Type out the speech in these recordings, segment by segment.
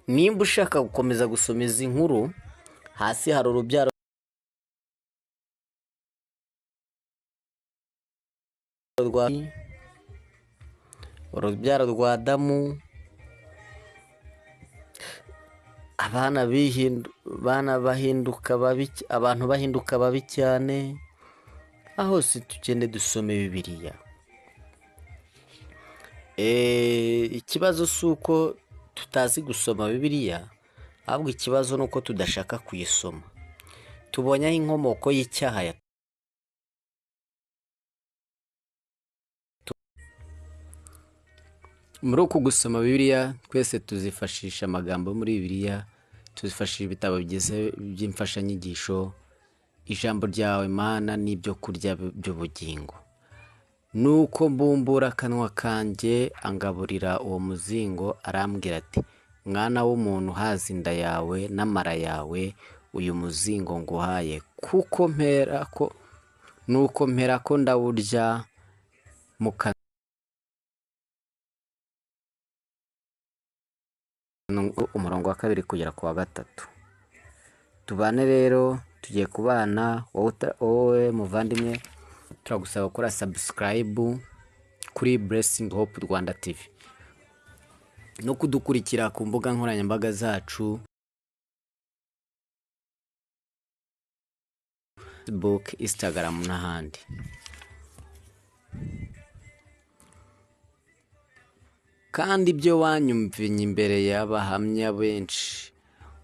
Nimba ushaka gukomeza gusoma izi nkuru, hasi hari urubyaro rwa urubyaro rwa Adamu, abana bihindu abana bahinduka babi, abantu bahinduka babi cyane. Aho si tugende dusome Bibiliya. Ikibazo si uko tutazi gusoma Bibiliya, ahubwo ikibazo ni uko tudashaka kuyisoma. Tubonye aho inkomoko y'icyaha ya Muri uku gusoma Bibiliya, twese tuzifashisha amagambo yo muri Bibiliya, tuzifashisha ibitabo bigize by'imfashanyigisho, ijambo ryawe Mana n'ibyo kurya by'ubugingo. Nuko mbumbura akanwa kanjye angaburira uwo muzingo, arambwira ati: "Mwana w'umuntu, haza inda yawe n'amara yawe uyu muzingo nguhaye, kuko mperako nuko mperako ndawurya mu kanwa." Umurongo wa 2 kugera ku wa 3. Tubane rero, tugiye kubana. Wowe muvandimwe, turagusaba gukora subscribe kuri Blessing Hope Rwanda TV no kudukurikira ku mbuga nkoranyambaga zacu, Facebook, Instagram n'ahandi. Kandi ibyo wanyumvinye imbere y'abahamya benshi,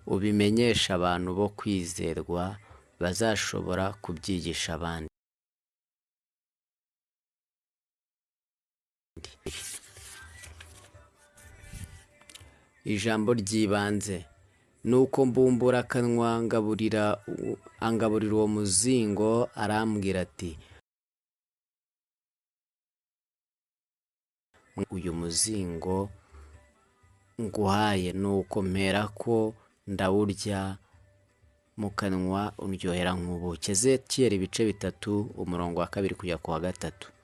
ubimenyesha abantu bo kwizerwa bazashobora kubyigisha abandi. Ijambo ry'ibanze: Nuko mbumbura akanwa angaburira uwo muzingo, arambwira ati: "Uyu muzingo nguhaye." Nuko mperako ndawurya mu kanwa, undyohera nk'ubuki. Ezekiyeli ibice 3, umurongo wa 2 kujya ku wa 3.